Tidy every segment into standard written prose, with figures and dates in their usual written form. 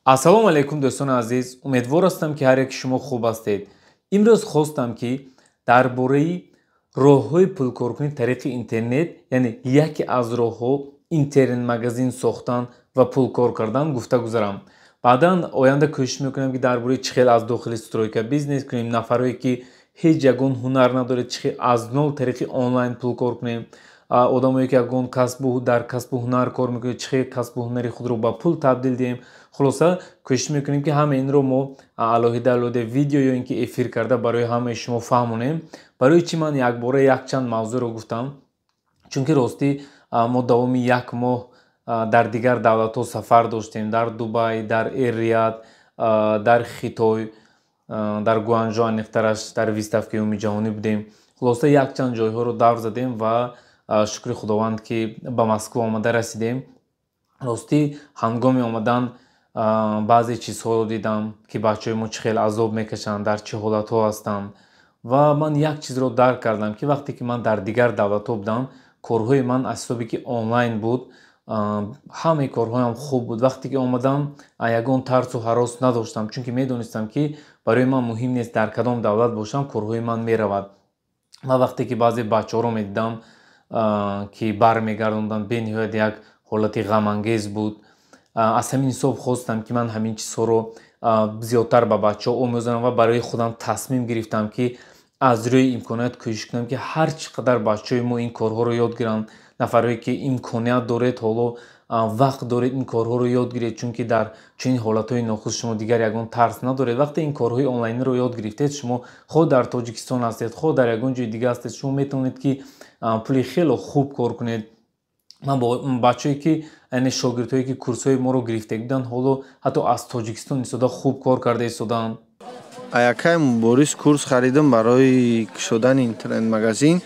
Ассалому алайкум, дӯстони азиз. Умедвор ҳастам, ки ҳар яки шумо хуб ҳастед. Имрӯз хостам, ки дар бораи роҳҳои пулкоркунӣ тариқи интернет, яъне яке аз роҳҳо интернет-магазин сохтан ва пулкор кардан гуфта гузарам. Баъдан оянда кӯшиш мекунам, ки дар бораи чӣ хел аз дохили стройка бизнес кунем, нафарое ки ҳеҷ ягон ҳунар надоред, чӣ хел аз нол тариқи онлайн пулкор кунем, одамое ки ягон касбу дар касбу ҳунар кор мекунед, чӣ хел касбу ҳунари худро ба пул табдил диҳем. Хулоса, кӯшиш мекунем, ки ҳама инро мо алоҳида алоҳида видео ё ин ки эфир карда барои ҳамаи шумо фаҳмонем. Барои чӣ ман якбора якчанд мавзӯъро гуфтам? Чунки ростӣ мо давоми як моҳ дар дигар давлатҳо сафар доштем: дар Дубай, дар Эр-Рияд, дар Хитой, дар Гуанжо, аниқтараш дар выставкаи умумиҷаҳонӣ будем. Хулоса, якчанд ҷойҳоро давр задем ва шукри Худованд, ки ба Москва омада расидем. Ростӣ, ҳангоми омадан баъзе чизҳоро дидам, ки бачаҳои мо чӣ хел азоб мекашанд, дар чӣ ҳолатҳо ҳастанд. Ва ман як чизро дарк кардам, ки вақте ки ман дар дигар давлатҳо будам, корҳои ман аз ҳисобе ки онлайн буд, ҳамаи корҳоям хуб буд. Вақте ки омадам, ягон тарсу ҳарос надоштам, чунки медонистам, ки барои ман муҳим нест дар кадом давлат бошам, корҳои ман меравад. Ва вақте ки баъзе бачаҳоро медидам, ки бармегардонданд, бениҳоят як ҳолати ғамангез буд. Аз ҳамин ҳисоб хостам, ки ман ҳамин чизҳоро зиёдтар ба бачаҳо омӯзонам ва барои худам тасмим гирифтам, ки аз рӯи имконият кӯшиш кунам, ки ҳар чӣ қадар бачаҳои мо ин корҳоро ёд гиранд. Нафарое ки имконият доред, ҳоло вақт доред, ин корҳоро ёд гиред, чунки дар чунин ҳолатҳои нохуш шумо дигар ягон тарс надоред. Вақте ин корҳои онлайниро ёд гирифтед, шумо хоҳ дар Тоҷикистон ҳастед, хоҳ дар ягон ҷои дига ҳастед, шумо метавонед, ки пули хело хуб кор кунед. Ман бо бачаҳое ки, яъне шогирдҳое ки курсҳои моро гирифта буданд, ҳоло ҳатто аз Тоҷикистон истода хуб кор карда истодаанд. Аякай Борис курс харидам барои кушодани интернет-магазин.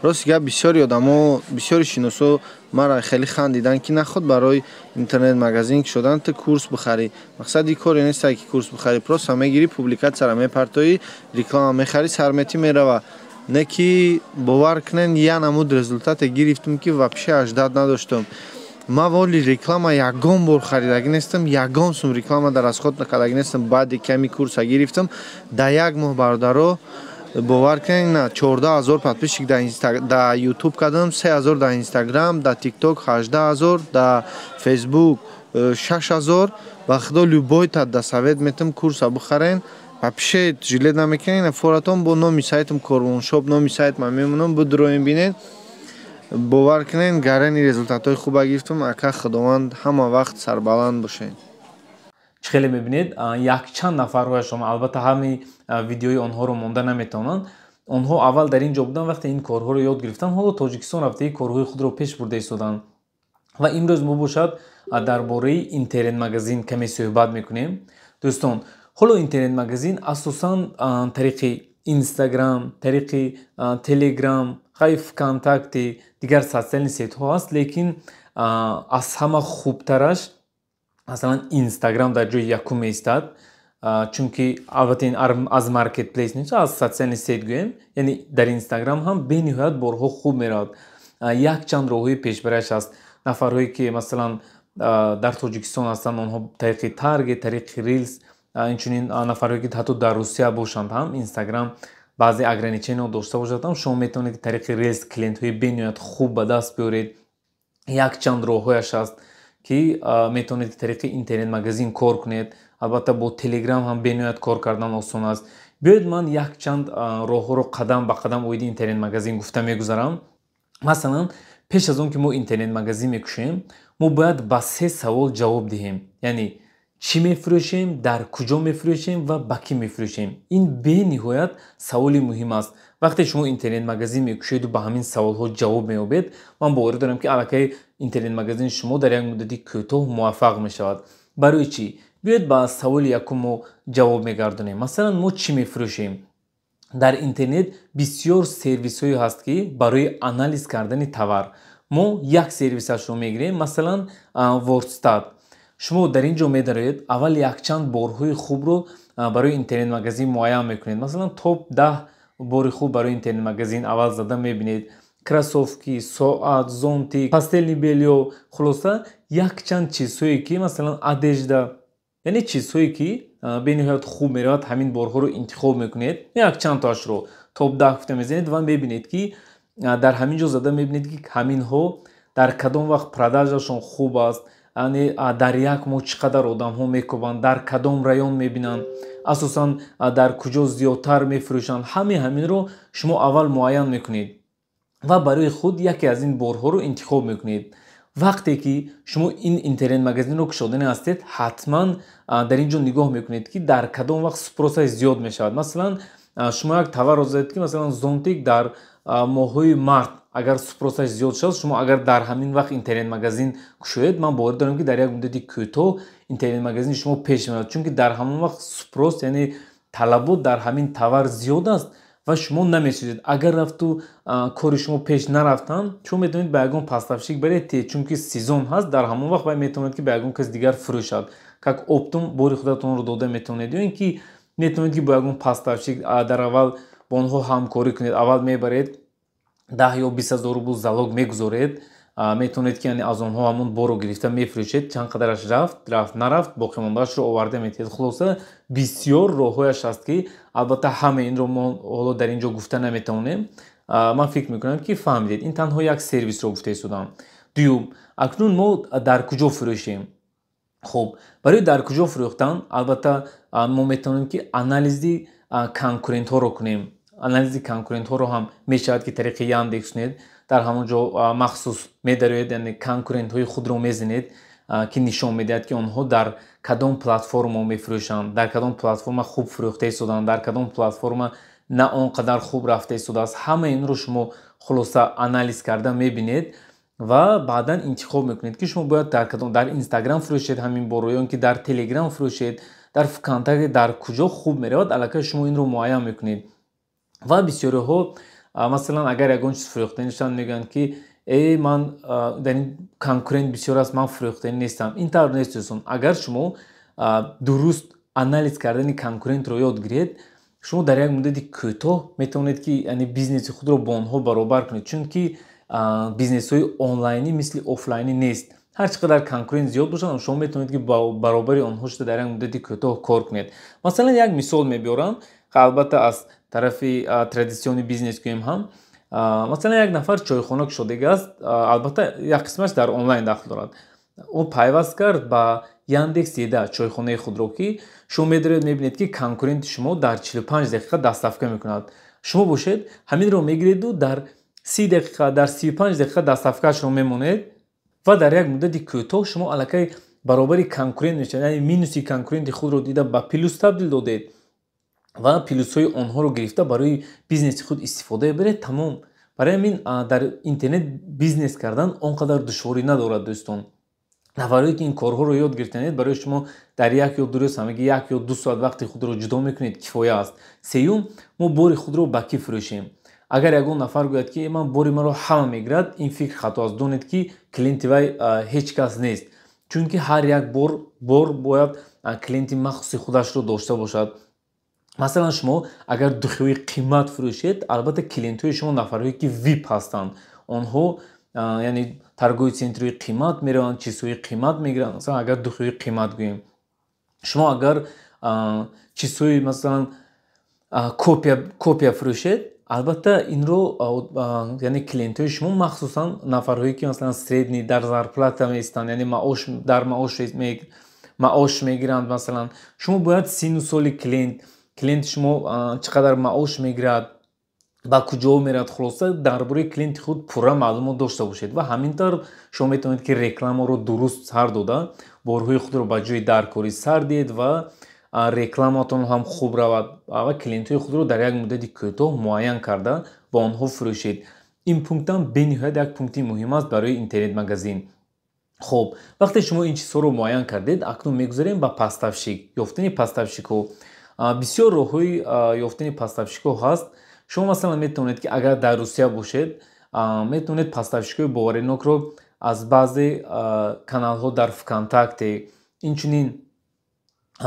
Рости гап, бисёри одамо, бисёри шиносо мара хеле хандиданд, ки наход барои интернет-магазин кушодан ту курс бихарӣ. Мақсади коре нестай, ки курс бихарӣ, просто мегирӣ, публикатсияра мепартоӣ, реклама мехарӣ, сарметӣ, мерава. Не ки бовар кунен, я намуд результате гирифтам, ки вообще ожидать надоштам. Ман воли реклама ягон бор харидагӣ нестам, ягон сум реклама дар расход накардагӣ нестам. Баъде ки ҳами курса гирифтам, дар як моҳ, бародаро, бовар кунед, на 14 000 подписчик да Ютуб кардам, 3000 дар Инстаграм, дар Тикток 18 000, дар Фейсбук 6000. Ба худо, любойта да совет метам, курса бихарен, вообще жалеть намекунед. Форатон бо номи сайтам Корвоншоп, номи сайт ман мемонам, бидроем, бинед. Бовар кунед, гарани результатҳои хуба гирифтам. Ака, Худованд ҳама вақт сарбаланд бошед. Чӣ хеле мебинед, якчанд нафарҳояшон, албатта ҳамаи видеои онҳоро монда наметавонанд, онҳо аввал дар ин ҷо буданд, вақте ин корҳоро ёд гирифтанд, ҳоло Тоҷикистон рафтаи корҳои худро пеш бурда истоданд. Ва имрӯз мо бошад дар бораи интернет-магазин каме суҳбат мекунем. Дӯстон, ҳоло интернет-магазин асосан тариқи Инстаграм, тариқи Телеграм, хай, ВКонтакте, дигар социальный сетьҳо ҳаст, лекин аз ҳама хубтараш масалан Инстаграм дар ҷои якум меистад, чунки албатта ин аз маркетплейс нест, аз социальный сеть гӯем, яъне дар Инстаграм ҳам бениҳоят борҳо хуб меравад. Якчанд роҳҳои пешбараш ҳаст. Нафарҳое ки масалан дар Тоҷикистон ҳастанд, онҳо тариқи таргет, тариқи рилс, инчунин нафарҳое ки ҳатто дар Русия бошанд ҳам, Инстаграм баъзе ограничениҳо дошта бошад ҳам, шумо метавонед, ки тариқи рилс клиентҳои бениҳоят хуб ба даст биёред. Якчанд роҳҳояш ҳаст, ки метавонед тариқи интернет-магазин кор кунед. Албатта, бо Телеграм ҳам бениҳоят кор кардан осон аст. Биёед, ман якчанд роҳҳоро қадам ба қадам оиди интернет-магазин гуфта мегузарам. Масалан, пеш аз он ки мо интернет-магазин мекушоем, мо бояд ба се савол ҷавоб диҳем, яъне чӣ мефурӯшем, дар куҷо мефурӯшем ва ба кӣ мефурӯшем. Ин бениҳоят саволи муҳим аст. Вақте шумо интернет-магазин мекушоеду ба ҳамин саволҳо ҷавоб меёбед, ман боварӣ дорам, ки аллакай интернет-магазини шумо дар як муддати кӯтоҳ муваффақ мешавад. Барои чӣ? Биёед, ба саволи якум мо ҷавоб мегардонем. Масалан, мо чӣ мефурӯшем? Дар интернет бисёр сервисҳое ҳаст, ки барои анализ кардани товар. Мо як сервисашро мегирем, масалан Вордстат. Шумо дар ин ҷо медароед, аввал якчанд борҳои хубро барои интернет-магазин муайян мекунед. Масалан, топ 10 бори хуб барои интернет-магазин аввал зада мебинед: кроссовки, соат, зонтик, постельный бельё, хулоса, якчанд чизҳое ки масалан одежда. Яъне чизҳое, ки бениҳоят хуб меравад, ҳамин борҳоро интихоб мекунед, якчанд тоашро топ 10 гуфта мезанед ва мебинед, ки дар ҳамин ҷо зада мебинед, ки ҳаминҳо дар кадом вақт продажашон хуб аст, яъне дар як моҳ чӣ қадар одамҳо мекобанд, дар кадом район мебинанд, асосан дар куҷо зиёдтар мефурӯшанд. Ҳамаи ҳаминро шумо аввал муайян мекунед ва барои худ яке аз ин борҳоро интихоб мекунед. Вақте ки шумо ин интернет-магазинро кушодани ҳастед, ҳатман дар ин ҷо нигоҳ мекунед, ки дар кадом вақт спросаш зиёд мешавад. Масалан, шумо як товарро задед, ки масалан зонтик, дар моҳҳои март агар спросаш зиёд шавад, шумо агар дар ҳамин вақт интернет-магазин кушоед, ман боварӣ дорам, ки дар як муддати кӯтоҳ интернет-магазини шумо пеш меравад, чунки дар ҳамон вақт спрос, яъне талабот дар ҳамин товар зиёд аст ва шумо намесӯзед. Агар рафту кори шумо пеш нарафтанд, шумо метавонед ба ягон поставщик баред, чунки сезон ҳаст, дар ҳамон вақт вай метавонад, ки ба ягон каси дигар фурӯшад. Как оптом бори худатонро дода метавонед ё ин ки метавонед, ки бо ягон поставщик дар аввал бо онҳо ҳамкорӣ кунед. Аввал мебаред, 10 ё 20 ҳазор рубл залог мегузоред, метавонед, ки аз онҳо ҳамон борро гирифта мефурӯшед. Чанд қадараш рафт, рафт, нарафт, боқимондаашро оварда метиҳед. Хулоса, бисёр роҳҳояш ҳаст, ки албатта ҳамаи инро мо ҳоло дар ин ҷо гуфта наметавонем. Ман фикр мекунам, ки фаҳмидед, ин танҳо як сервисро гуфта истодам. Дуюм, акнун мо дар куҷо фурӯшем? Хуб, барои дар куҷо фурӯхтан, албатта, мо метавонем, ки анализи конкурентҳоро кунем. Анализи конкурентҳоро ҳам мешавад, ки тариқи Яндекс кунед. Дар ҳамон ҷо махсус медароед, яъне конкурентҳои худро мезанед, ки нишон медиҳад, ки онҳо дар кадом платформа мефурӯшанд, дар кадом платформа хуб фурӯхта истоданд, дар кадом платформа на он қадар хуб рафта истодааст. Ҳамаи инро шумо хулоса анализ карда мебинед ва баъдан интихоб мекунед, ки шумо бояд дар кадом, дар Инстаграм фурӯшед ҳамин борро ё ин ки дар Телеграм фурӯшед, дар ВКонтакте, дар куҷо хуб меравад, аллакай шумо инро муайян мекунед. Ва бисёриҳо, масалан, агар ягон чиз фурӯхтанӣ шаванд, мегӯянд, ки э, ман дар ин конкурент бисёр аст, ман фурӯхтанӣ нестам. Ин тавр нест, дӯстон. Агар шумо дуруст анализ кардани конкурентро ёд гиред, шумо дар як муддати кӯтоҳ метавонед, ки яъне бизнеси худро бо онҳо баробар кунед, чунки бизнесҳои онлайнӣ мисли офлайнӣ нест. Ҳар чӣ қадар конкурент зиёд бошанд, шумо метавонед, ки баробари онҳо шуда дар як муддати кӯтоҳ кор кунед. Масалан, як мисол мебиёрам, албатта аз тарафи традитсионный бизнес гӯем ҳам. Масалан, як нафар чойхона кушодагӣ аст, албатта як қисмаш дар онлайн дахл дорад. Ӯ пайваст кард ба Яндекс Еда чойхонаи худро, ки шумо медоред, мебинед, ки конкуренти шумо дар 45 дақиқа доставка мекунад, шумо бошед, ҳаминро мегиреду дар 30 дақиқа, дар 35 дақиқа доставкаашро мемонед ва дар як муддати кӯтоҳ шумо аллакай баробари конкурент мешавед. Яъне минуси конкуренти худро дида, ба плюс табдил додед ва плюсҳои онҳоро гирифта, барои бизнеси худ истифода мебаред. Тамом. Барои ҳамин дар интернет бизнес кардан он қадар душворӣ надорад, дӯстон. Нафарое, ки ин корҳоро ёд гирифтанед, барои шумо дар 1 ё 2 рӯз, ҳамагӣ 1 ё 2 соат вақти худро ҷудо мекунед, кифоя аст. Сеюм, мо бори худро ба кӣ фурӯшем? Агар ягон нафар гӯяд, ки ман бори маро ҳама мегирад, ин фикр хато аст. Донед, ки клиенти вай ҳеҷ кас нест, чунки ҳар як бор бояд клиенти махсуси худашро дошта бошад. Масалан, шумо агар духиҳои қимат фурӯшед, албатта, клиентҳои шумо нафарҳое, ки вип ҳастанд. Онҳо, яъне, торговый центрҳои қимат мераванд, чизҳои қимат мегиранд. Масалан, агар духиҳои қимат гӯем, шумо агар чизҳои, масалан, копия фурӯшед, албатта, инро, яъне клиентҳои шумо махсусан нафарҳое, ки, масалан, средний дар зарплата меистанд, яъне маош дар маош мегиранд. Масалан, шумо бояд сину соли клиенти шумо чӣ қадар маош мегирад, ба куҷо меравад, хулоса, дар бораи клиенти худ пурра маълумот дошта бошед. Ва ҳамин тавр шумо метавонед, ки рекламаро дуруст сар дода, борҳои худро ба ҷои даркорӣ сар диҳед ва рекламатон ҳам хуб равад ва клиентҳои худро дар як муддати кӯтоҳ муайян карда, ба онҳо фурӯшед. Ин пунктам бениҳоят як пункти муҳим аст барои интернет-магазин. Хуб, вақте шумо ин чизҳоро муайян кардед, акнун мегузарем ба поставщик, ёфтани поставщикҳо. Бисёр роҳҳои ёфтани поставщикҳо ҳаст. Шумо, масалан, метавонед, ки агар дар Русия бошед, метавонед поставщикҳои боваринокро аз баъзе каналҳо дар ВКонтакте, инчунин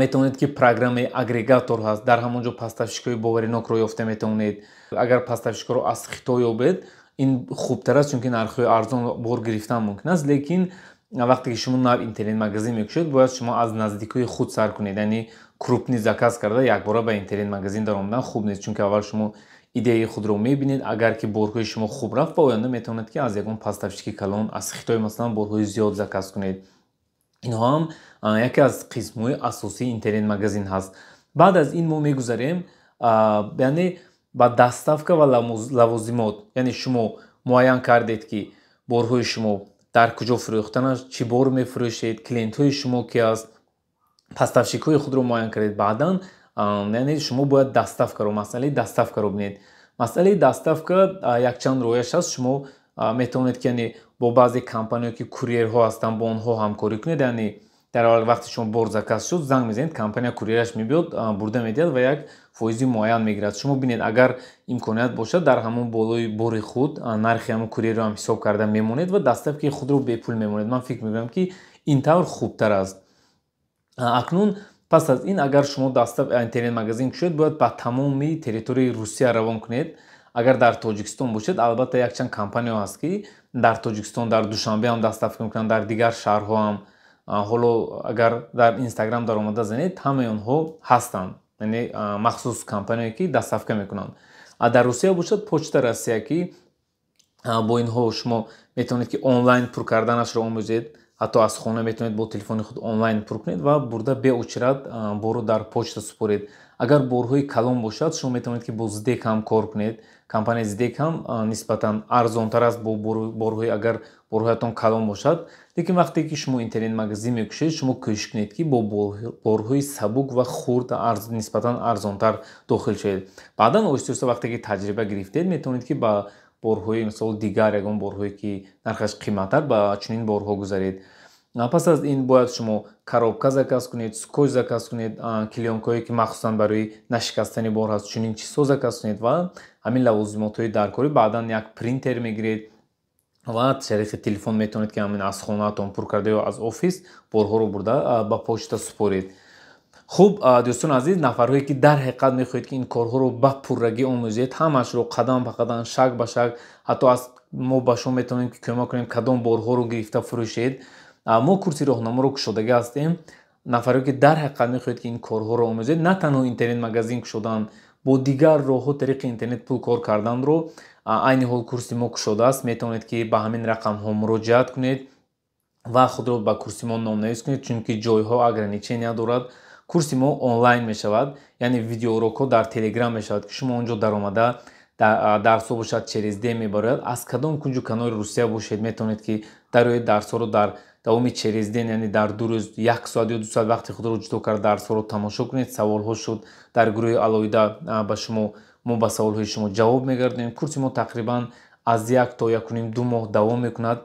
метавонед, ки программаи агрегатор ҳаст, дар ҳамон ҷо поставщикҳои боваринокро ёфта метавонед. Агар поставщикҳоро аз Хитой ёбед, ин хубтар аст, чунки нархҳои арзон бор гирифтан мумкин аст, лекин Вақте ки шумо нав интернет-магазин мекушед, бояд шумо аз наздикои худ сар кунед, яъне крупный заказ карда якбора ба интернет-магазин даромадан хуб нест, чунки аввал шумо идеяи худро мебинед. Агар ки борҳои шумо хуб рафт, ба оянда метавонед, ки аз ягон поставщики калон, аз Хитой масалан, борҳои зиёд заказ кунед. Инҳо ҳам яке аз қисмҳои асосии интернет-магазин ҳаст. Баъд аз ин мо мегузарем, яъне ба доставка ва лавозимот. Яъне шумо муайян кардед, ки борҳои шумо дар куҷо фурӯхтанаш, чӣ бор мефурӯшед, клиентҳои шумо ки аст, поставщикҳои худро муайян кардед. Баъдан, яъне, шумо бояд доставкаро, масъалаи доставкаро бинед. Масъалаи доставка якчанд рояш аст. Шумо метавонед, ки, яъне, бо баъзе компаниё, ки курьерҳо ҳастанд, бо онҳо ҳамкорӣ кунед. Яъне дар аввал вақте шумо бор заказ шуд, занг мезанед, компания курьераш мебиёд, бурда медиҳад ва як фоизи муайян мегирад. Шумо бинед, агар имконият бошад, дар ҳамон болои бори худ нархи ҳамон курьерро ҳам ҳисоб карда мемонед ва доставкаи худро бепул мемонед. Ман фикр мекунам, ки ин тавр хубтар аст. Акнун пас аз ин, агар шумо интернет-магазин кушоед, бояд ба тамоми территорияи Русия равон кунед. Агар дар Тоҷикистон бошед, албатта, якчанд компаниё ҳаст, ки дар Тоҷикистон, дар Душанбе ҳам доставка мекунанд, дар дигар шаҳрҳо ҳам. Ҳоло агар дар Инстаграм даромада занед, ҳамаи онҳо ҳастанд, яъне махсус компаниое, ки доставка мекунанд. Дар Русия бошад, Почта Россия, ки бо инҳо шумо метавонед, ки онлайн пур карданашро омӯзед. Ҳатто аз хона метавонед бо телефони худ онлайн пур кунед ва бурда бе очередь борро дар почта супоред. Агар борҳои калон бошад, шумо метавонед, ки бо СДЭК ҳам кор кунед. Компанияи СДЭК ҳам нисбатан арзонтар аст бо борҳои, агар борҳоятон калон бошад. Лекин вақте ки шумо интернет-магазин мекушед, шумо кӯшиш кунед, ки бо борҳои сабук ва хурд, нисбатан арзонтар дохил шавед. Баъдан оҳиста оҳиста, вақте ки таҷриба гирифтед, метавонед, ки ба борҳои, мисол, дигар ягон борҳое, ки нархаш қиматтар, ба чунин борҳо гузаред. Пас аз ин бояд шумо коробка заказ кунед, скотч заказ кунед, клеёнкаҳое, ки махсусан барои нашикастани бор ҳаст, чунин чизҳо заказ кунед ва ҳамин лавозимотҳои даркорӣ. Баъдан як принтер мегиред ва тариқи телефон метавонед, ки ҳамин аз хонаатон пур карда ё аз офис борҳоро бурда ба почта супоред. Хуб, дӯстони азиз, нафарҳое, ки дар ҳақиқат мехоҳед, ки ин корҳоро ба пуррагӣ омӯзед, ҳамаашро қадам ба қадам, шаг ба шаг, ҳатто аз мо ба шумо метавонем, ки кӯмак кунем, кадом борҳоро гирифта фурӯшед. Мо курси роҳнаморо кушодагӣ ҳастем. Нафарҳое, ки дар ҳақиқат мехоҳед, ки ин корҳоро омӯзед, на танҳо интернет-магазин кушодан, бо дигар роҳҳо тариқи интернет пул кор карданро, айни ҳол курси мо кушодааст. Метавонед, ки ба ҳамин рақамҳо муроҷиат кунед ва худро ба курси мо номнавис кунед, чунки ҷойҳо ограничения дорад. Курси мо онлайн мешавад, яъне видеоурокҳо дар Телеграм мешавад, ки шумо он ҷо даромада, дарсҳо бошад, через день мебарояд. Аз кадом кунҷу канори Русия бошед, метавонед, ки дароед, дарсҳоро дар давоми через день, яъне дар 2 рӯз як соат ё 2 соат вақти худро ҷудо карда, дарсҳоро тамошо кунед. Саволҳо шуд, дар гурӯҳи алоҳида ба шумо мо ба саволҳои шумо ҷавоб мегардонем. Курси мо тақрибан аз 1 то 1.5-2 моҳ давом мекунад.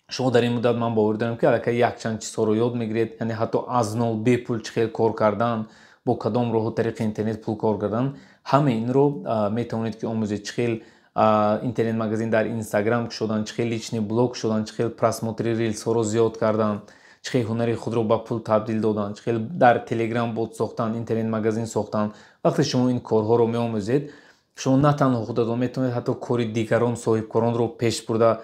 Шумо дар ин муддат, ман боварӣ дорам, ки аллакай якчанд чизҳоро ёд мегиред, яъне ҳатто аз нол бепул чӣ хел кор кардан, бо кадом роҳҳо тариқи интернет пул кор кардан, ҳамаи инро метавонед, ки омӯзед: чӣ хел интернет-магазин дар Инстаграм кушодан, чӣ хел личный блог кушодан, чӣ хел просмотри рилсҳоро зиёд кардан, чӣ хел ҳунари худро ба пул табдил додан, чӣ хел дар Телеграм бот сохтан, интернет-магазин сохтан. Вақте шумо ин корҳоро меомӯзед, шумо на танҳо худатон метавонед, ҳатто кори дигарон, соҳибкоронро пеш бурда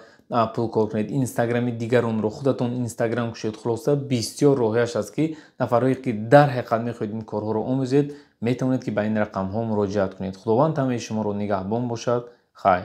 пул кор кунед, Инстаграми дигаронро, худатон Инстаграм кушед. Хулоса, бисёр роҳияш аст, ки нафарҳое, ки дар ҳақиқат мехоҳед ин корҳоро омӯзед, метавонед, ки ба ин рақамҳо муроҷиат кунед. Худованд ҳамаи шуморо нигаҳбон бошад. Хайр.